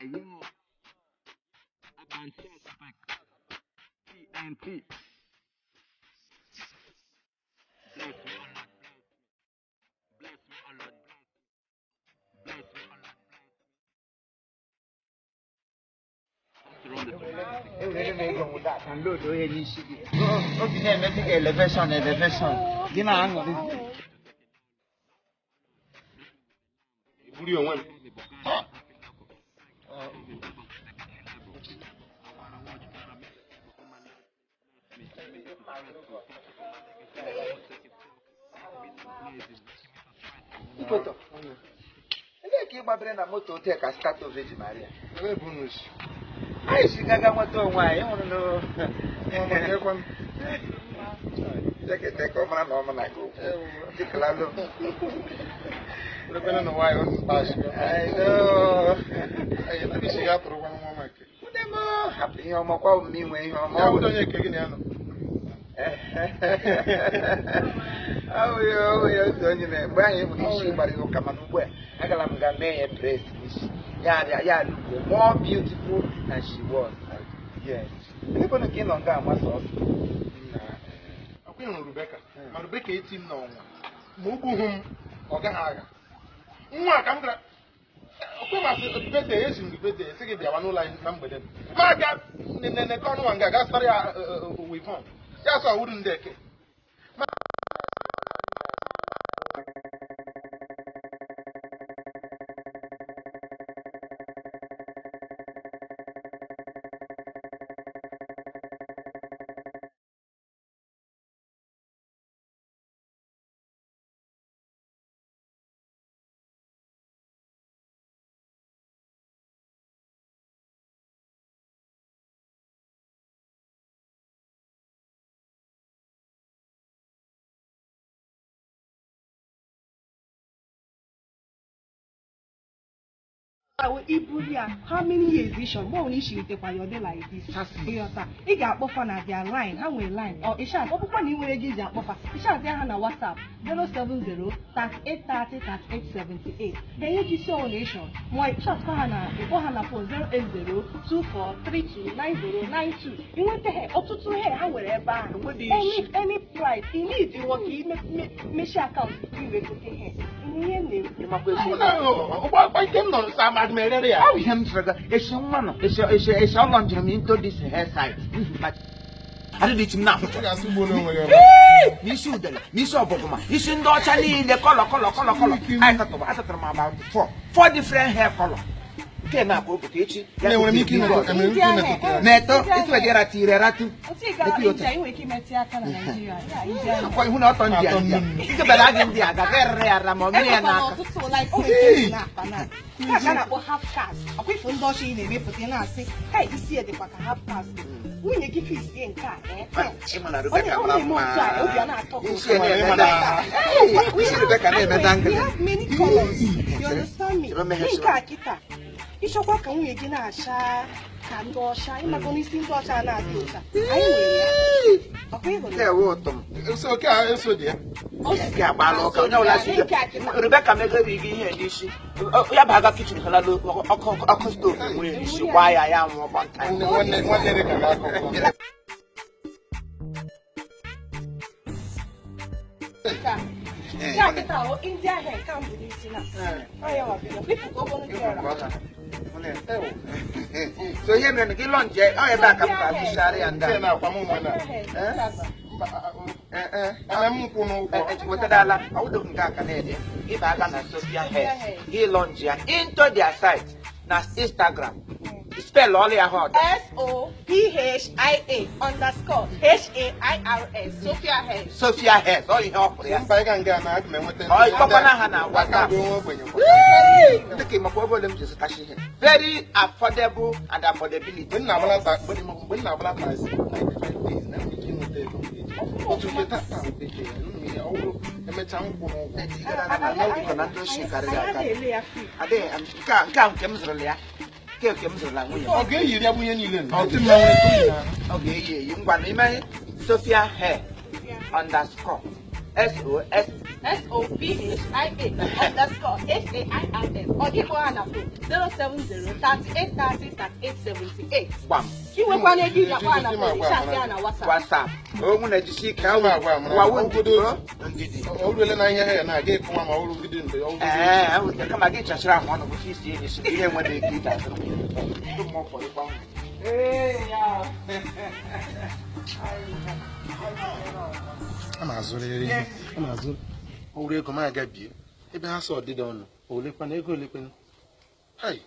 Yo, Urban Suspect, TNT. Bless me, oh Lord, bless me, oh Lord, bless me, oh Lord, bless me. Download onye n'isi gị. Obi na-emezi gị elevation elevation. Gị na-aṅụrị. Eburu onwe m. Ikweto. Ebee ka ị gbabere na moto hotel ka Stato Virgin Maria? Ebe bụ unu si? Anyị si gaga nweta onwe anyị hụrụ na Ekwe m. Jekete ka ọ mara na ọ mụ na gị okwu. Dịkalalụ. Ekwena na nwaanyị ọ zụta I know. Isi ga-atụrụkwa nwa maka. Nne m hapụ ihe ọma kwa omume inwe ihe ọma. Ya wụdo onye nke gị na ya nọ. Ọ bụ ya otu onye na mgbe anyị hụrụ isi gbara ya ụka mana ugbu a agara m ga mee ya press n'isi ya arịa ya look more beautiful than she was. Yes. Elekwanụ ka ị nọ nga agbasa ọsọ. Ọkwa ịhụrụ Rebeka, ma Rebeka eti m n'ọnwa ma o gbughị m, ọ gaghị agha nwa a ka m gara. Ọkwa masị Rubete, esi m Rubete esi gị bịawa n'ụlọ anyị na mgbede m ma aga nene ka ọnụ nwa nga ga sara ya wivon ya sọ wuru ndị eke. Iburu ya how many years ị chọrọ, mgbe ọbụla ishiritekwa ya ọ dị like this. Ịghọta, ị ga-akpọfa na their line, ha nwere line ọ ịshat. Ọ bụkwa na ị nwere ego iji akpọfa, ịshat ya ha na WhatsApp 070 3830 3878. Ha enye gị isi ọbụla ị chọrọ, ma ịshat ha na ịkpọ ha na phone 080 2432 9092. Ị nweta ha ọtụtụ he ha nwere ebe ahụ, any price ị need nwa ka ị mechie akaụntụ ka ị wee gote he ihe m na-ekwu. Ịmakwa esi Ụgbọ ike m nọ nso amadị m erere ya. Ọ bụ ihe m sịrị gị, esi nwa nọ, esi esi esi ọlọ njem into this hair site. Adịdị iche m na-ahụ. Ị ga-asụ gbuo onwe gị ebe. N'isi udele, n'isi ọbọgwụma, isi ndị ọcha niile, colour colour colour colour. Anyị tatụrụ atụtụrụ m about four different hair color. Nke na-abụ obodo echi. Na enwere m ike imetụ, enwere m ike imetụ ya. Na-eto isi wee ratụ ire ratụ. Otu ị gara India, ị nwere ike imetụ aka na Naịjirịa. Ya, India. Akwa ihu na ọtọ ndị a ndị a. Ike bere agị ndị a gaga erere ya ara ma ọ mmiri ya Enwekwara n'aka. ọtụtụ like o nwere nke na-akpa na nke a ka a na-akpọ half caste. Ọkwa ifo ndị ọcha ị na-emepụta, ị na-asị hey, isi ya dịkwa ka half caste. Nwunye gị fisie nke a, eh, Ịma na onye Rebecca ọ mara na-eme mma. otu a, obi a na-atọ gị Isi ụtọ. ya na-eme da- Hey, isi Rebecca na-eme We dangling. have many colors. You understand me? Chere meghe Nke a kịta, ịchọkwa ka nwunye gị na-acha ka ndị ọcha, ịmaka n'isi ndị ọcha na-adị ụcha. Anyị nwere ya. Ọkwa ịhụrụ Nke ya? ewe ụtọ m. Eso oke a eso dị ya. Nke agbaala ụka onye ọbụla si Nke a kịta. Rebecca megere gị ihe n'isi. Ya bụ aga kichin hụlalụ ọkụ ọkụ stove nwere n'isi gbaa ya ya nwụọ gbanta. Nwanne nwanne dị ka ga-akọ. Nke a. Nke a kịta ahụ, India hair ka m bụ n'isi na. Ọ ya nwa bịara. Bipụ ka ọ bụrụ nke ọra. So ihe mere na gị lọnje ọ ebe a ka m ga-azụchara ya ndị Nke a. na-akwa m nwe na. India hair, nke a. Mba, Eh, eh. ana m nkwụ n'ụgwọ. Wetadala ọwụdụ nke aka na-ede ịba aka na Sophia Hair gị lọnje ya into their site na Instagram, spell ọlụ ya hot. Sophia_HAIRS, Sophia Hair. Sophia Hair ọ ihe ọ hụrụ ya. Mba, ị ga nga na aga m enweta. Ọ, ịkpọkwana ha na WhatsApp. Aka bụ nwa ogbenye kwa. Ndị ka ịmakwa ebe ole m ji zụtachi ihe very affordable and affordability. Mgbe m na-agbala taxi 95 days na enwere ike ịnweta ego m ga-eji. Otu nke taa taa nweta ego ya, nnu ya, ọ bụrụ emechaa nkwụ n'ụgwọ. Na ndị ochie karịrị Anyị akarị. na-ele ya free. Adịghị nke a nke m zụrụla ya, nke m zụrụla nwunye m. Ọ ga-eyiri ya bụ ihe niile nụ. Ọ dị mma nwere ike oyi n'ahụ. Ọ ga-eyi eyi ngwa na ime Sophia Hair underscore S O S S-O-P-H-I-A underscore H-A-I-R-S. Ọ gị kpọọ ha na phone 070 38 30 38 78. Gbam. Ị nwekwana ego iji akpọ ha na phone, ịchatị ha na WhatsApp. WhatsApp. Onwu na-ejisi ike. Agwa agwa amara. Wawo Ogodo ndidi. otu. Ndidi. O ruole na ihe ha ya na-aga ịkụwa ma ọ rụgide mgbe ọ rụgide. Ee, ahụ kama gị chachara ahụ ọnụ kwụsị isi enyi si ihe nwere ike iji azụrụ. Ndị mmụọ fọrọ ịgbanwe. Ee, ya. A na-azụrịrị ihe. A na-azụ. Ọ wụrụ ego m aga bie. Ebe ha sọ ọdịda ọnụ. Olekwana ego olekwana. Hai.